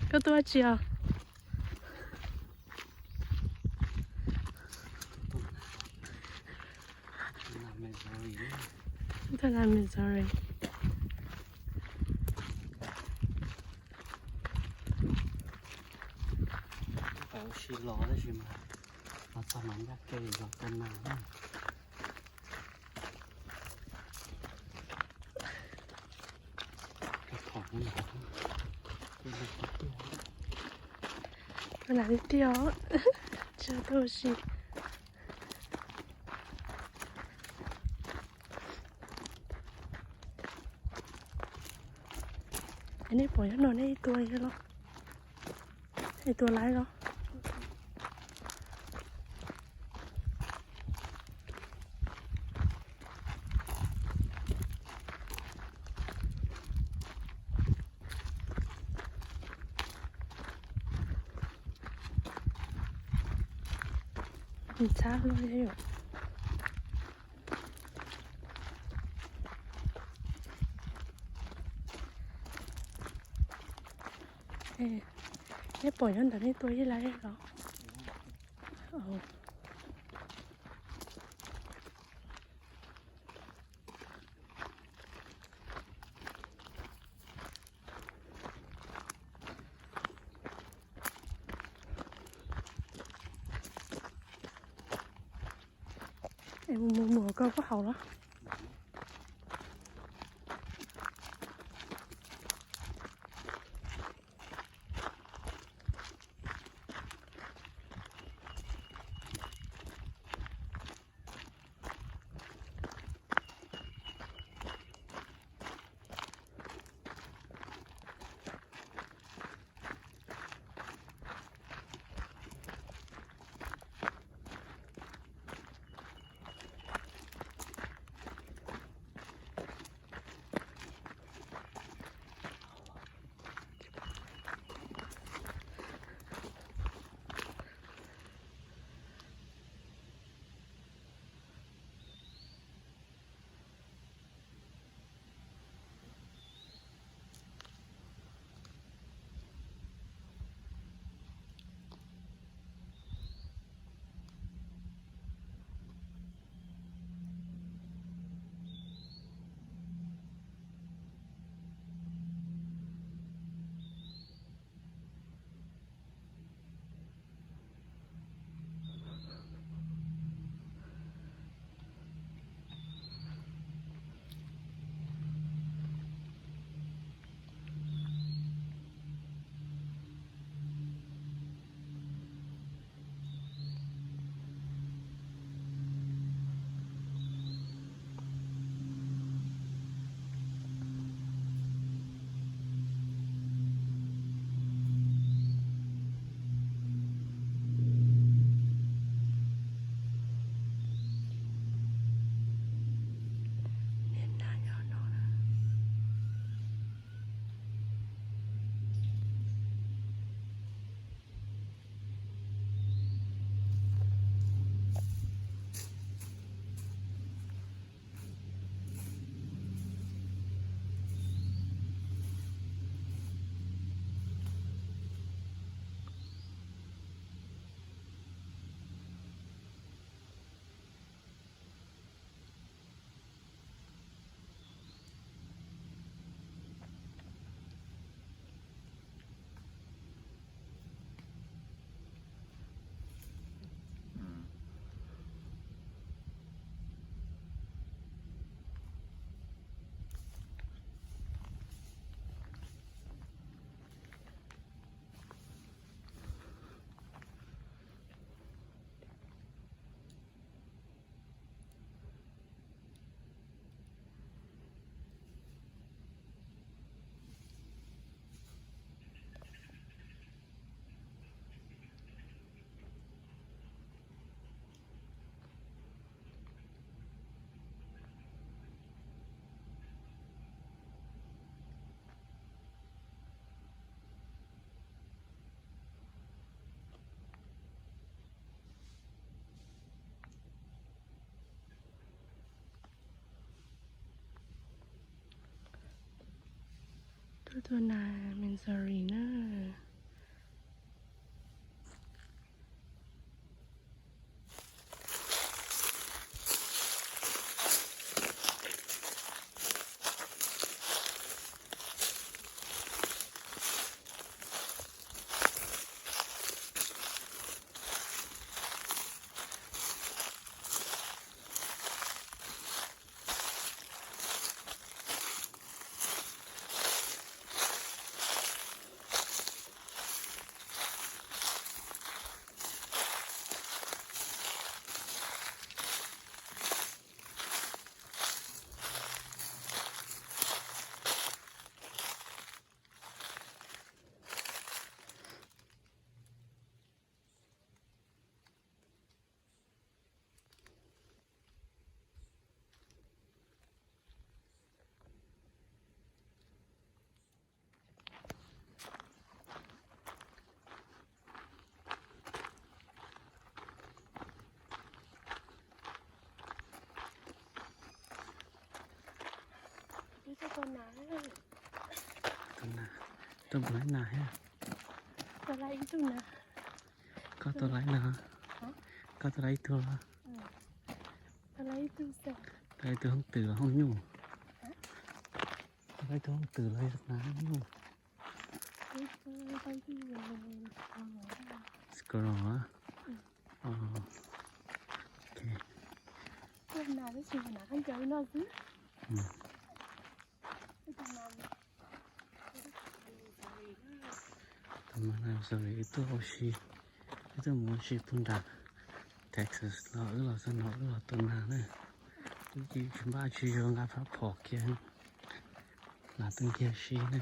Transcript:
Koj tuaj dab tsi os? Tuaj nag Missouri. Ua si los tab sis mas los txog mas ncaj ke los tau nag na. Nag tiag tiag, tsis tau ua si. Nej pom nyob no nej tua los, nej tua laiv los. Ntxhab luaj li yom. Nej pom nyob ntawd nej tua ib laiv los. Mus mus koj puab haus los. Tuaj tua nas Missouri na. Tus nas, tus nas, tus nas thiab. Koj tau lawv ib tug los? Tau lawv ib tug hoob twm los hoob nyuj? Tau lawv ib tug hoob twm los yog nas hoob nyuj? Squirrel a? Ok. Tus mas na, wb tuaj ua si, wb tuaj mus ua si puag nram Texas los wb los txog no wb los tua nas na. Wb tsis npaj tsis zog nqa fab phom kiag, lam tuaj nkiag si na.